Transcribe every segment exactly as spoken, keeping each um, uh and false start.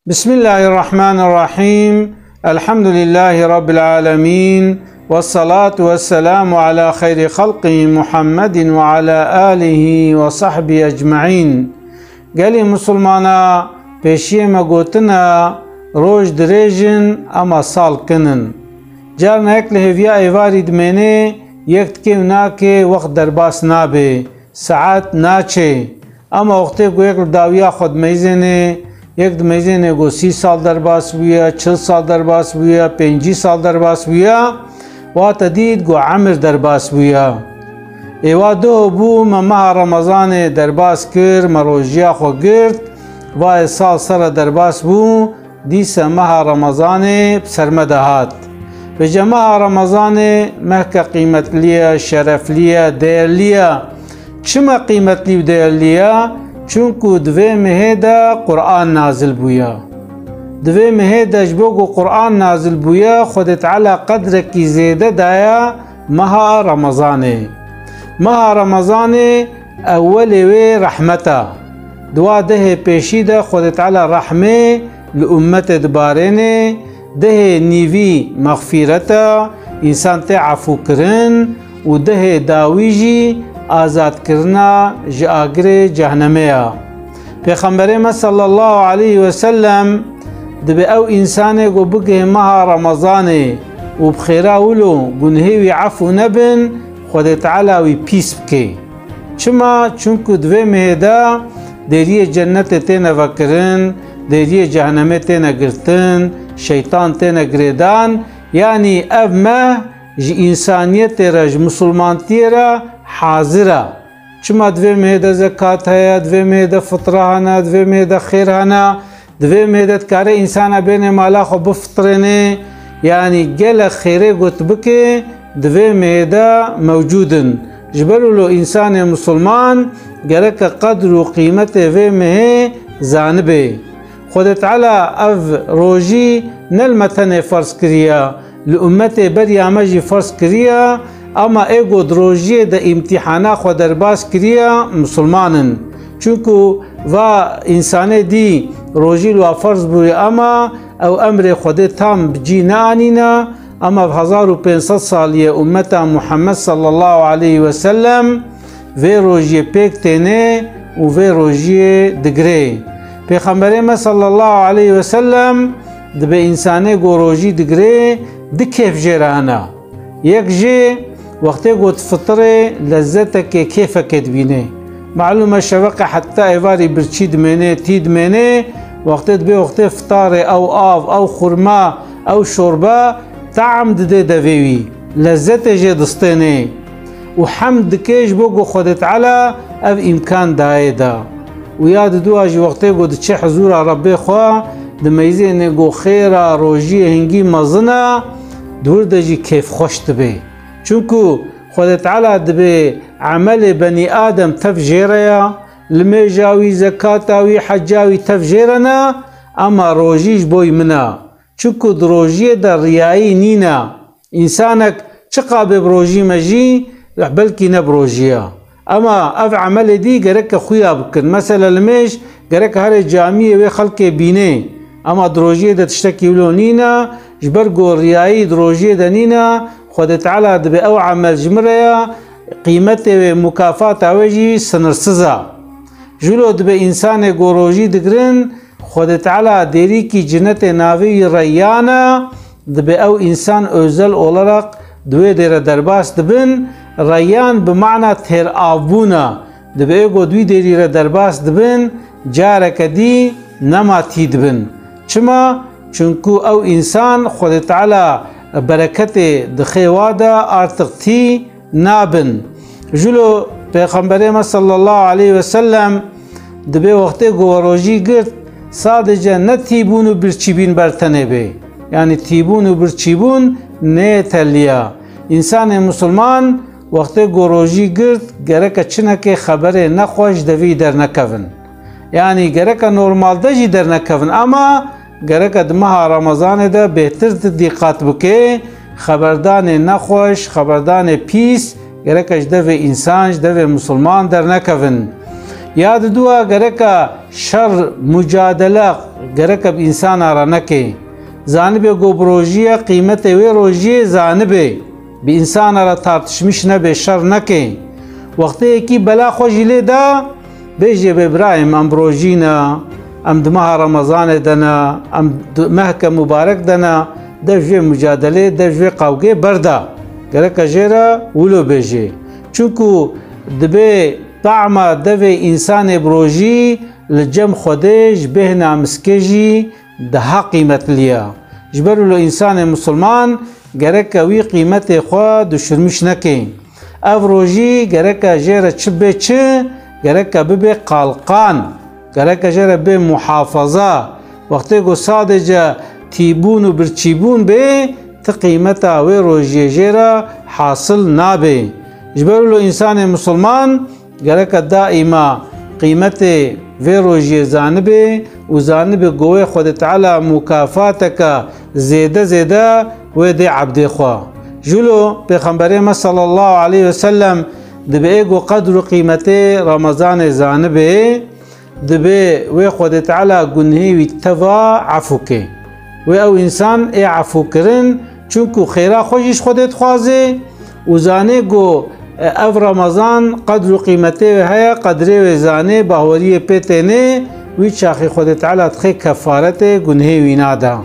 Bismillahirrahmanirrahim. Elhamdülillahi Rabbil alemin. Vessalatu vesselamu ala hayri halqihi Muhammedin ve ala alihi ve sahbihi ecmaîn. Gelî Musulmana, pêşiyê me gotine, roj dirêj in, ema sal kin in. Carna yek li hêviya êvarî dimênê, yek dikê û nakê, wext derbas nabe. Saet naçe. Ema wextê ku yek li dawiya xwe dimeyzêne, yek dimeyzêne ku sî sal derbas bûye, çil sal derbas bûye, pêncî sal derbas bûye, wate dît ku emir derbas bûye. Êwa duho bû, me meha Remezanê derbas kir, me rojiya xwe girt, va ê sal sere derbas bû, dîse meha Remezanê bi ser me de hat. Vêce meha Remezanê mehke qîmetlî ye, şereflî ye, değerlî ye. Çima qîmetlî û değerlî ye? Çunku di vê mehê de Quran nazil bûye. Di vê mehê de ji bo ku Quran nazil bûye, Xwedê Teala qedrekî zêde daye meha Remezanê. Meha Remezanê ewelê wê rehmet e. Di wa dehê pêşî de Xwedê Teala rehmê li ummetê dibarêne, dehê nîvî mexfîret e, însan tê efûkirin û dehê dawî jî azadkirina ji agirê cehnemê ye. Pêxemberê me sallallahu aleyhi ve sellem dibe ew însanê ku bigihê meha Remezanê û bi xêra wilo gunhê wî efû nebin, Xwedê Teala wî pîs bike. Çima? Çunku di vê mehê de dêriyê cennetê têne vekirin, dêriyê cehnemê têne girtin, şeytan têne girêdan. Yanî ev meh ji însaniyetê re, ji misilmantiyê re hazir e. Çima? Di vê mehê de zekat heye, di vê mehê de fitra hene, di vê mehê de xêr hene, di vê mehê de dikare însana bêne mala xwe bifitirêne. Yanî gelek xêrê ku tu bike, di vê mehê de mewcûd in. Ji ber wilo însanê misilman gereke qedr û qîmetê vê mehê zanibe. Xwedê Teala ev rojî ne li me tenê ferz kiriye, li ummetê beriya me jî ferz kiriye, ama ê ku di rojiyê de îmtîhana xwe derbas kiriye, misilman in. Çunku va însanê dî rojî li wa ferz bûye, ama ew emrê Xwedê tam bi cî neanîne, ama bi hezar û pênc sed salî ye ummeta Muhammed sallallahu aleyhi ve sellem vê rojiyê pêk têne û vê rojiyê digirê. Pêxemberê me sallallahu aleyhi ve sellem dibe însanê ku rojî digirê, di kêf jê re hene. Yek jê, wextê ku difitirê lezzetekê, kêfekê dibîne. Malûm e şeveqê heta êvarî birçî dimêne, tî dimêne, wextê dibe wextê fitarê, ew av, ew xurma, ew şorba, tam dide devê wî, lezzetê jê distêne û hemd dike ji bo ku Xwedê Teala ev îmkan dayê da. Û ya diduwa jî wextê ku diçe hizûra Rebbê xwe, dimeyzêne ku xêra rojiyê hingî mezin e, di wir de jî kêfxweş dibe. Çunku Xwedê Teala dibe emelê benî Adem tev jê re ya, limêja wî, zekata wî, heca wî tev jê re ne, ema rojî ji bo min e. Çunku di rojiyê de riyayî nîne. Însanek çiqa bê bi rojî me jî, belkî ne bi rojî ye. Ema ev emelê dî gereke xuya bikin. Mesela limêj gereke here camiyê wê xelkê bînê. Ema di rojiyê de tiştekî wilo nîne, ji ber ku riyayî di rojiyê de nîne, Xwedê Teala dibe ew emel ji min re ye, qîmetê wê, mukafata wê jî sinirsiz e. Ji wilo dibe însanê ku rojî digirin, Xwedê Teala dêrîkî cinetê navê wî Reyyan e, dibe ew însan özel olarak di wê dê re derbas dibin. Reyyan bi mana têravbûn e. Dibe ê ku di wî dêrî re derbas dibin, careke dî nema tî dibin. Çima? Çunku ew însan Xwedê Teala bereketê dixe wa de, artık tî nabin. Jilo Pêxemberê me sallallahu aleyhi ve sellem dibe wextê ku we rojî girt, sadece ne tîbûn û birçîbîn ber tenê bê. Yanî tîbûn û birçîbûn nê teliya. Însanê musulman wextê ku rojî girt, gereke çinekê xeberê nexweş devî dernekevin. Yanî gereke normalde jî dernekevin, ama gereke di meha Remezanê de bêhtir di dîqat bike, xeberdanê nexweş, xeberdanê pîs, gereke ji devê însan, ji devê misilman dernekevin. Ya diduwa gereka şer, mucadele gereka bi însana re neke. Zanibe ku bi rojî ye, qîmetê wê rojiyê zanibe. Bi însana re tartişmiş nebe, şer neke. Wextê yekî bela xwe jî lê da, bêje bê birayê min, em bi rojî ne, em di meha Remezanê de ne, em di mehke mubarek de ne, dev ji vê mucadelê, dev ji vê qawgê berda. Gereka jê re wilo bêje. Çunku dibê Tahma devê însanê bi rojî li cem Xwedê ji bêhna miskê jî daha qîmetli ye. Ji ber wilo însanê misilman gereke wî qîmetê xwe duşirmiş neke. Ev rojî gereke jê re çi bê çi, gereke bibe qalqan. Gereke jê re bê muhafaza. Wextê ku sadece tîbûn û birçîbûn bê, ti qîmeta wê rojiyê jê re hasil nabe. Ji ber wilo însanê misilman gereke daîma qîmetê vê rojiyê zanibe û zanibe ku wê Xwedê Teala mukafateke zêde zêde wê dê ebdê xwe. Ji wilo Pêxemberê me sallallahu aleyhi ve sellem dibe ê ku qedr û qîmetê Remezanê zanibe, dibê wê Xwedê Teala gunhê wî teva efû ke. Wê ew însan ê efû kirin, çunku xêra xwe jî ji Xwedê dixwaze û zanê ku, e, ev Remezan qedr û qîmetê wê heye, qedrê wê zanê, baweriyê pê tênê, wî çaxî Xwedê Teala dixê kefaretê gunhê wî nada.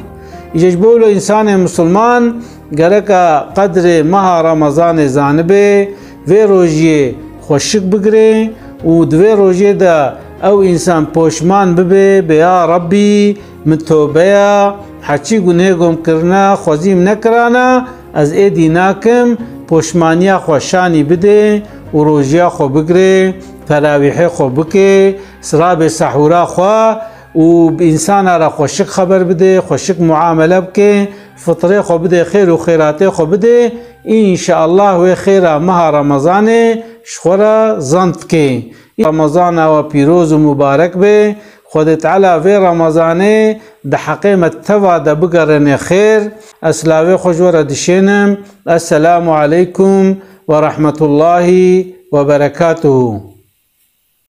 Îje ji bo wilo însanê misilman gereka qedrê meha Remezanê zanibe, vê rojiyê xweşik bigire û di vê rojê de ew însan poşman bibe, bê ya Rebbî, min tobeya, heçî gunhê ku min kirine, xwezî min nekirane, ez êdî nakim, poşmaniya xwe şanî bide û rojiya xwe bigire, terawîhê xwe bike, sirabê sehûra xwe û bi însana re xweşik xeber bide, xweşik muamele bike, fitrê xwe bide, xêr û xêratê xwe bide, înşeallah wê xêra meha Remezanê ji xwe re zand dike. Remezana we pîroz û mubarek be. Xwedê Teala vê Remezanê di heqê me teva de bigerêne xêr. Ez silavê xwe ji we re dişênim. Esselamu aleykum ve rahmetullahi ve berekatuhu.